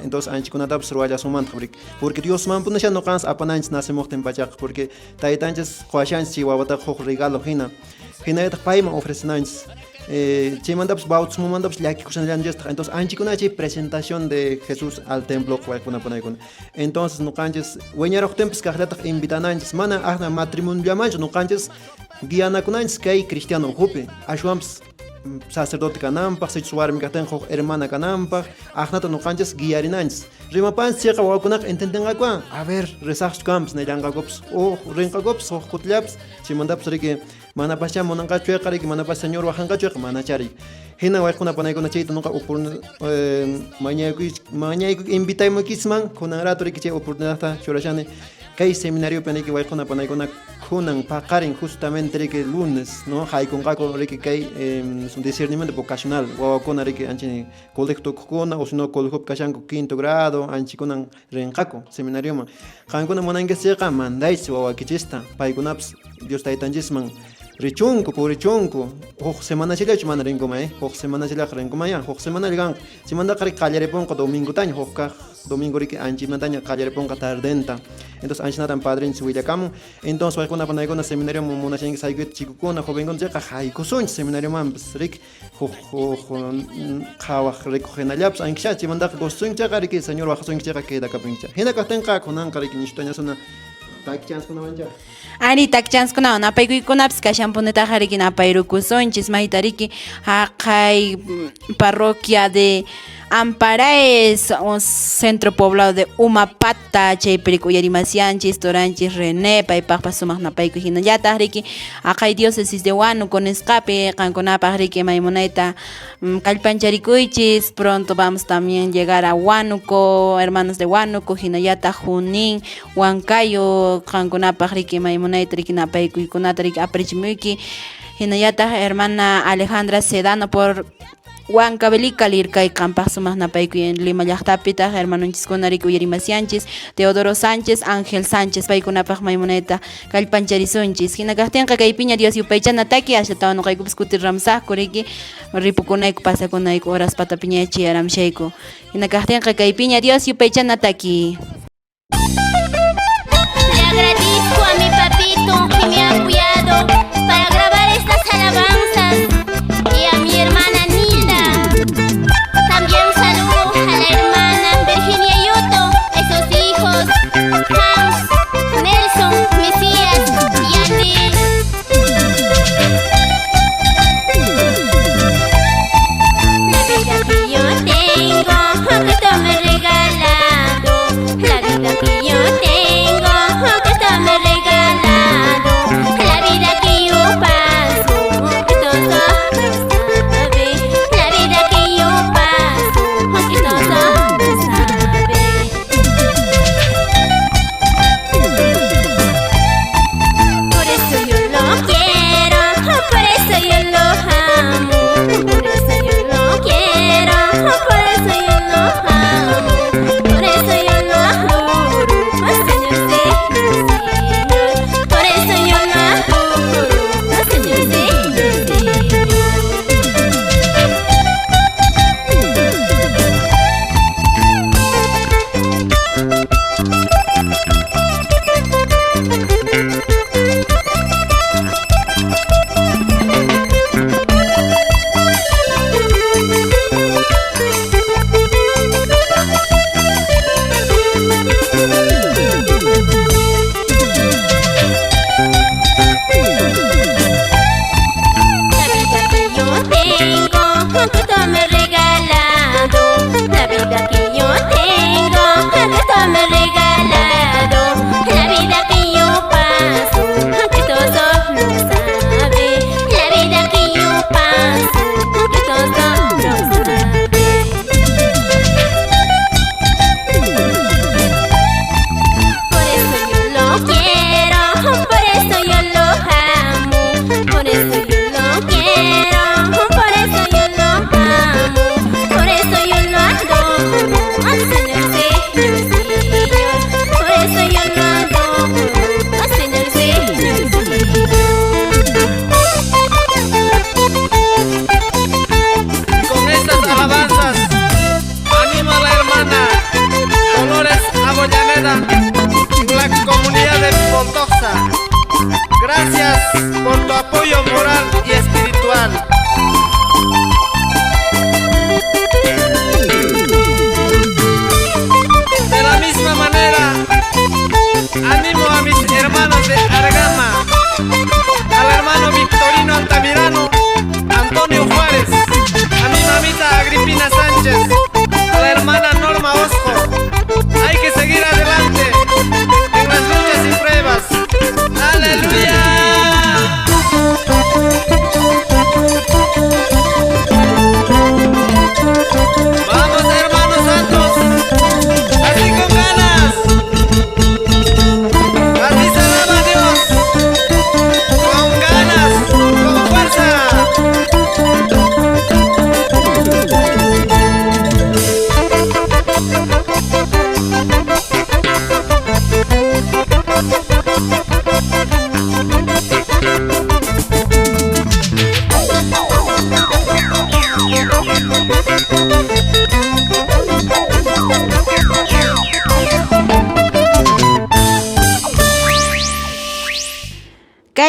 entonces anchikunatapas ruwallasunmantaq riki porque Diosmanpunisha nuqanchis apananchis nacemuqtin pachaqa porque taytanchis quwashanchis chay wawataqa huk regalo hina hinallataq payman ofrecenanchis chaymantapas bautismomantapas llakikushanallanchistaq entonces anchikuna chay presentación de Jesús al templo waykuna panaykuna entonces nuqanchis wiñaruqtinpas kaqllataq invitananchis mana asna matrimoniollamanchu nuqanchis guianakunanchis kay cristiano ukhupi ashwanpas sacerdote kananpaq sichus warmi kaqtinqa huk hermana kananpaq aqnata nuqanchis guiarinanchis rimapanchis chayqa wawakunaqa entendenqakuwan a ver rezaqchu kanpas nillanqakupas o rinqakupas huk kutillapas chaymantapas riki manapaschá munanqachu chayqa riki manapas Señor wajanqachu chayqa manachari hina waykuna panaykuna chayta nuqa mañayku invitaymukisman kunan rato riki chay oportunidadta churashani kay seminariopi riki waykuna panaykuna kunan paqarin justamente riki lunes no haykunqaku riki kay discernimiento vocacional wawakuna riki anchi colegio tukuqkuna o sino colegiopi kashanku quinto grado anchikunan rinqaku seminarioman qankuna munankichis chayqa mandaychis wawakichista paykunapas Dios taytanchisman richunku purichunku huk semanachallachu mana rinkuman huk semanachallaqa rinkuman ya huk semanalla kanqa chaymantaqa riki qallaripunqa domingotaña huk kaq domingo riki anchimantaña qallaripunqa tardenta entonces anchinatan padrinchis willakamun entonces waykuna panaykuna seminarioman munashanki haykuyta chikukuna jovenkuna chayqa haykusunchis seminariomanpas riki huk huk qhawaq rikuq hinallapas ankisha chaymantaqa gustasunki chayqa riki Señor wajasunki chayqa quedakapunki hina kaqtinqa kunanqa riki nishutañasuna takchanskunawancha. Ari takchanskunawan apaykuykunapas kashanpunitaqa riki napayrukusunchis mayta riki haqay parroquia de Amparaes, un centro poblado de Umapata, chaypi riki uyarimasianchis turanchis René paypaqpas sumaq napaykuy hinallataq riki haqay diócesis de Huánuco nisqapi qankunapaq riki maymunayta kallpancharikuychis pronto vamos también llegar a Huánuco, hermanos de Huánuco hinallataq Junín, Huancayo qankunapaq riki maymunayta riki napaykuykunata riki aparichimuyki hinallataq hermana Alejandra Sedano por Huancavelica lirkay qampaq sumaq napaykuy en Lima llaqtapitaq hermanonchiskuna riki uyarimasianchis Teodoro Sánchez, Ángel Sánchez paykunapaq maymunayta kallpancharisunchis hina kaqtinqa kaypiña Dios yupaychana taki ashatawan nuqaykupas kutirramusaqku riki ripukunayku pasakunayku horas patapiña chayaramshayku hina kaqtinqa kaypiña Dios yupaychana taki. Le agradezco a mi papito que me ha apoyado para grabar estas alabanzas y a mi hermana Nilda. También saludo a la hermana Virginia Yuto, a sus hijos Hans, Nelson, Mesías y Andy. La vida que yo tengo, que tú me has regalado. La vida que yo tengo, que tú me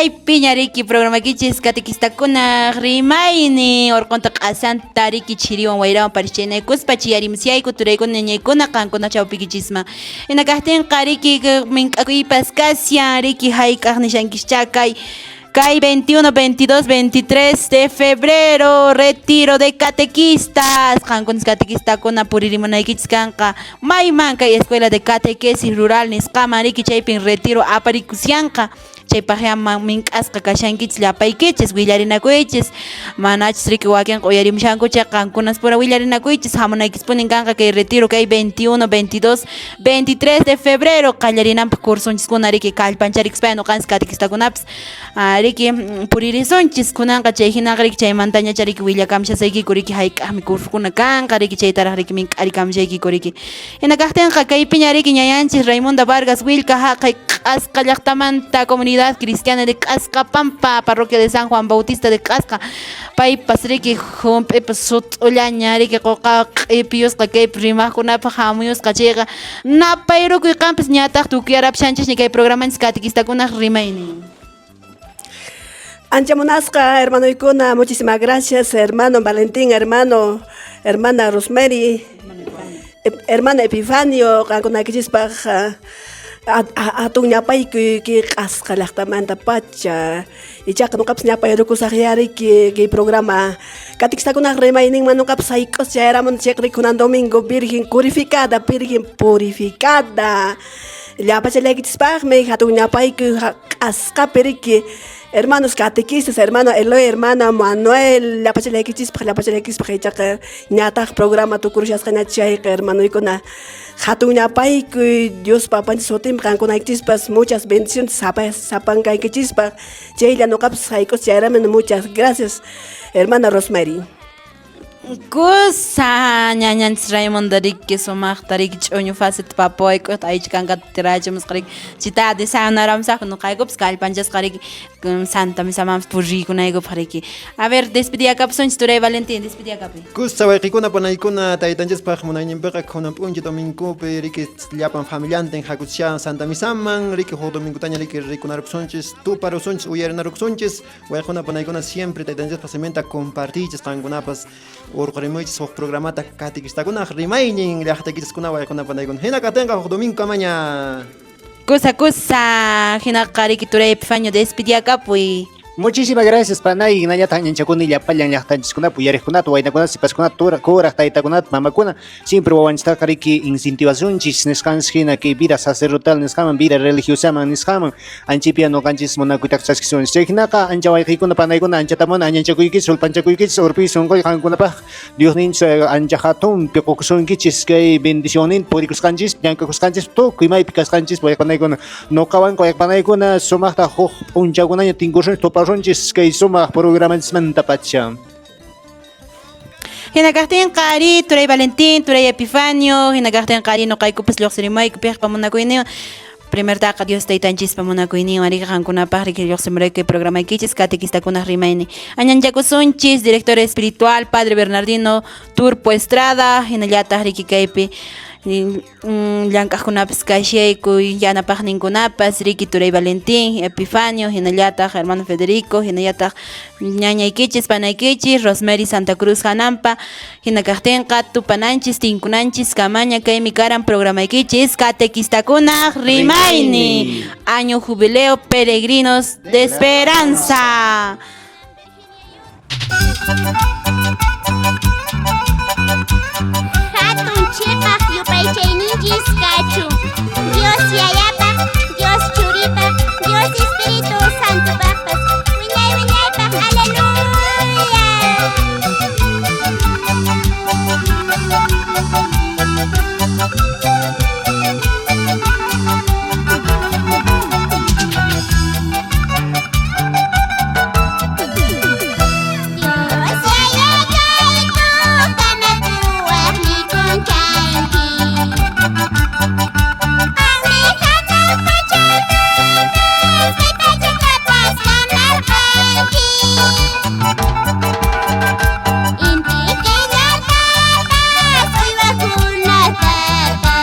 Kaypiña riki programakichis catequistakunaq rimaynin orqonta q'asanta riki chiriwan wayrawan parischaynakuspa chiyarimusyayku turaykuna ñañaykuna qankuna chawpikichisman. Hina kaqtinqa riki mink'akuypas kashan riki hayk'aq nishankischá kay kay 21, 22, 23 de febrero, retiro de catequistas. Qankunas catequistakuna puririmunaykichis kanqa mayman kay escuela de catequesis rural nisqaman riki chaypin retiro aparikusyanqa. Chaypaqya mink'asqa kashankichis llapaykichis willarinakuychis manachis riki wakinqa uyarimushanku chay qankunas pura willarinakuychis hamunaykispunin kanqa kay retiro kay 21, 22, 23 de febrero qallarinanpaq cursunchiskuna riki kallpancharikuspaya ñuqanchis catequistakunapas riki puririsunchis kunanqa chay hinaqa riki chaymantañacha riki willakamushasaykiku riki hayk'aqmi cursukuna kanqa riki chaytaraq riki mink'arikamishaykiku riki hina kaqtinqa kaypiña riki ñayanchis Raimunda Vargas Willka haqay K'asqa llaqtamanta comunidad cristiana de K'asqa Pampa, parroquia de San Juan Bautista de K'asqa, paypas riki hump'ipas sut'ullaña riki quqa q'ipiyusqa kaypi rimaqkunapaq hamuyusqa chayqa napayrukuy qanpas ñataq tukuyarapushanchisña kay programanchis catequistakunaq rimaynin. Ancha munasqa hermanoykuna, muchísimas gracias, hermano Valentín, hermano, hermana Rosemary, hermano Epifanio, qankunaykichispaq hatun ñapaykuy kay K'asqa llaqtamanta pacha. Ichaqa nuqapas ñapayrukusaq yariki kay programa catequistakunaq rimayninman nuqapas sayk'us chayaramun chayqa kunan domingo Virgen purificada, Virgen purificada. Llapachallaykichispaqmi hatun ñapaykuy K'asqapi riki hermanos catequistas, hermano Eloy, hermana Manuel, llapachallaykichispaq, llapachallaykichispaq ichaqa ñataq programa tukurushasqaña chayqa hermanoykuna hatun ñapaykuy Dios papanchis sutinpi qankunaykichispas muchas bendiciones sapankaykichispaq chaylla nuqapas sayk'us chayaramun muchas gracias hermana Rosemary. Kusa ñañanchis Raimunda riki sumaqta riki ch'uñu faceta papawayk'uta aycha kankata tirachimusqa riki chita desayunaramusaqku nuqaykupas kallpanchasqa riki Santa Misamanpas puriykunaykupaq riki. A ver, despidiyakapusunchis turay Valentín, despidiyakapuy. Kusa wayqikuna panaykuna taytanchispaq munayninpiqa kunan p'unchay domingopi riki llapan familiantin hakuchishan Santa Misaman riki huk domingutaña riki rikunarukusunchis tuparusunchis uyarinarukusunchis wayqikuna panaykuna siempre taytanchispaq siminta compartiychis qankunapas urqurimuychis huk programata catequistakunaq rimaynin llaqtaykichiskuna wayqikuna panaykuna hina katinqa huk domingo kamaña. Kusa kusa hinaqa riki turay Epifanio despidiyakapuy. Muchísimas gracias, panay. Hinallataq añanchakuni llapallan llaqtanchiskunapi uyariqkunata, waynakunata, sipaskunata, kuraq taytakunata, mamakuna. Siempre wawanchistaqa riki incentivasunchis nisqanchis hina kay vida sacerdotal nisqaman, vida religiosaman nisqaman. Anchipia nuqanchis munakuytaqa chaskisunchis. Chay hinaqa ancha wayqiykuna, panaykuna, anchatamuna añanchakuykichis, sulpanchakuykichis, urpi sunquy qankunapaq Diosninchis ancha hatunpi qukusunkichis kay bendicionnin purikusqanchis, llank'akusqanchis, tukuy maypi kasqanchis wayqanaykuna. Nuqawanqa wayqanaykuna sumaqta huk p'unchawkunaña tinkusunchis, tupasunchis kay sumaq programanchismanta pacha. Hina kaqtinqa ari turay Valentín, turay Epifanio, hina kaqtinqa ari nuqaykupas lluqsirimayku piqpa munakuyninwan. Primertaqa Dios taytanchispa munakuyninwan riki qankunapaq riki lluqsimurayku kay programaykichis catequistakunaq rimaynin. Añanchakusunchis director espiritual Padre Bernardino Turpo Estrada, hinallataq riki kaypi llank'aqkunapas kashayku yanapaqninkunapas riki turay Valentín, Epifanio, hinallataq hermano Federico, hinallataq ñañaykichis, panaykichis, Rosemary Santa Cruz Hanampa, hina kaqtinqa tupananchis, tinkunanchis, kamaña kaymi karan programaykichis catequistakunaq rimaynin, año jubileo peregrinos de esperanza. Hatun chiqaq yupaychayninchis kachun Dios Yayapaq, Dios Churipaq, Dios Espíritu Santopaqpas wiñay wiñaypaq aleluya. Dios Yayallayku kamakuwaqniykun kanki. Qanmi hanaq pachatapas kay pachatapas kamarqanki. Inti killatapas uywakunatapas.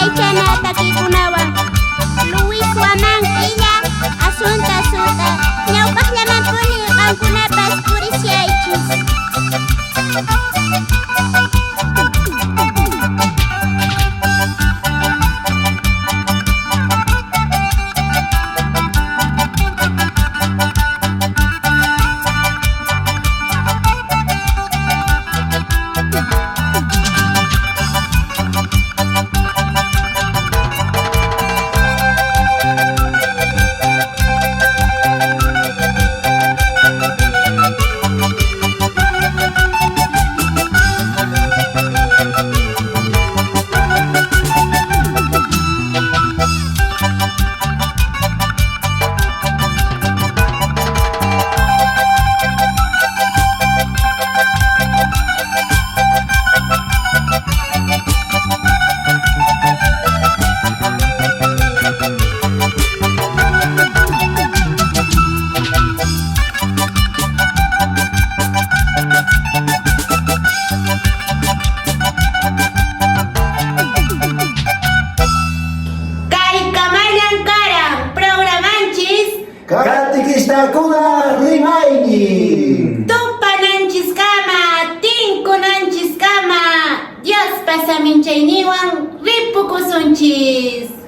Yupaychana takikunawan Luis Huamán Illa Asunta Suta ñawpaqllamanpuni qankunapas purishaychis. Kay kamallan karan programanchis Katikistakuna rimaynin. Tupananchiskama, tinkunanchiskama, Dios pasaminchayniwan ripukusunchis.